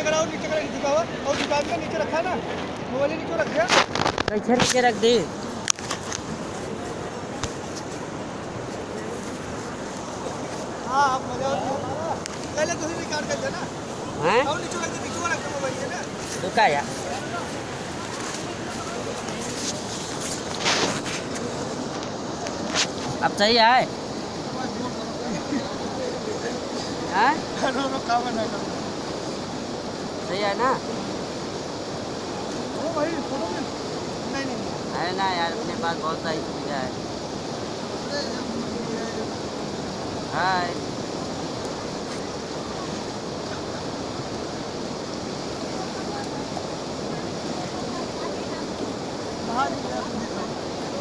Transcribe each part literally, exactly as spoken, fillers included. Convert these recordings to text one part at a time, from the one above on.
कराओ, नीचे करा, झुकाओ, और झुका दिया, नीचे रखा ना, मोबाइल नीचे रख दिया। कैसे नीचे रख दी? हाँ, आप मजा आओ। पहले तो ही रिकॉर्ड कर लेना। हैं? और नीचे रख दे, नीचे रख दे मोबाइल, है ना? रुका यार। अब सही है? हैं? रो, रो, का बना कर? सही है ना? ओ भाई, फोटो में? नहीं, नहीं, नहीं। है ना यार, अपने पास बहुत सारी सुविधा है। हाय।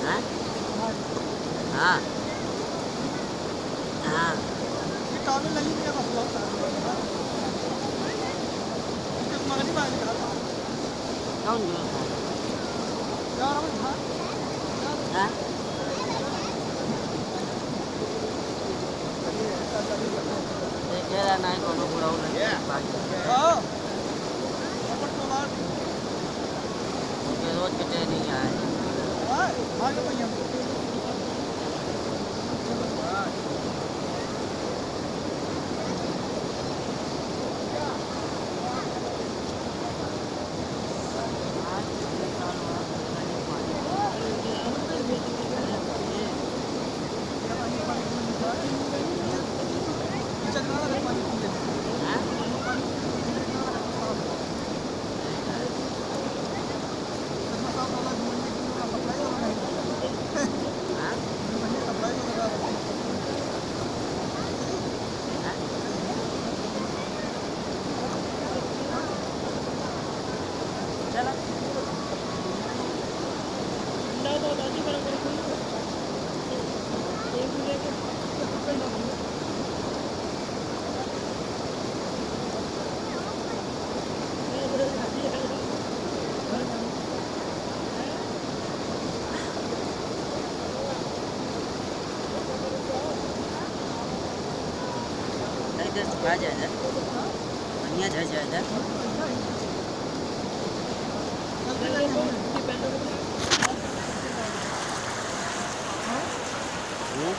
हाँ? हाँ। हाँ। ये कागज लगी नहीं है, बस बहुत सारा। ये तो मगनी मार दिया। कौन जो था? यार, हम था। हाँ? देखे रहा नहीं, कोनो बुढ़ऊ नहीं, बात। हाँ। रोज के ट्रेनिंग है। नहीं, इधर से आ जाए इधर। बढ़िया से आ जाए इधर। हम्म।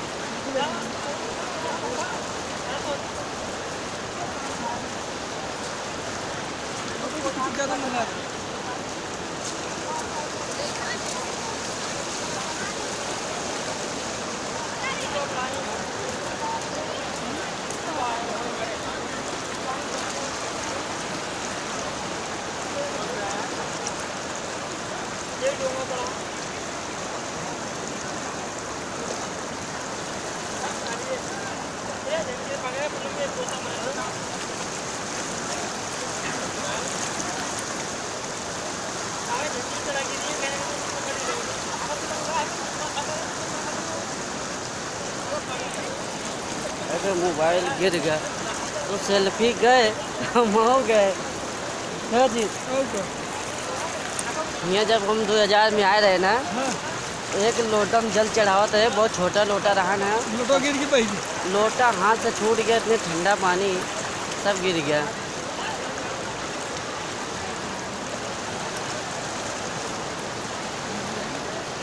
अरे मोबाइल गिर गया तो सेल्फी गए, हम हो गए। हाँ जी। और क्या? हियाँ जब हम दो हजार में आए रहे ना, हाँ। एक लोटा में जल चढ़ावत रहे, बहुत छोटा लोटा रहा ना। लोटा गिर गई पहले। लोटा हाथ से छूट गया, इतने ठंडा पानी, सब गिर गया।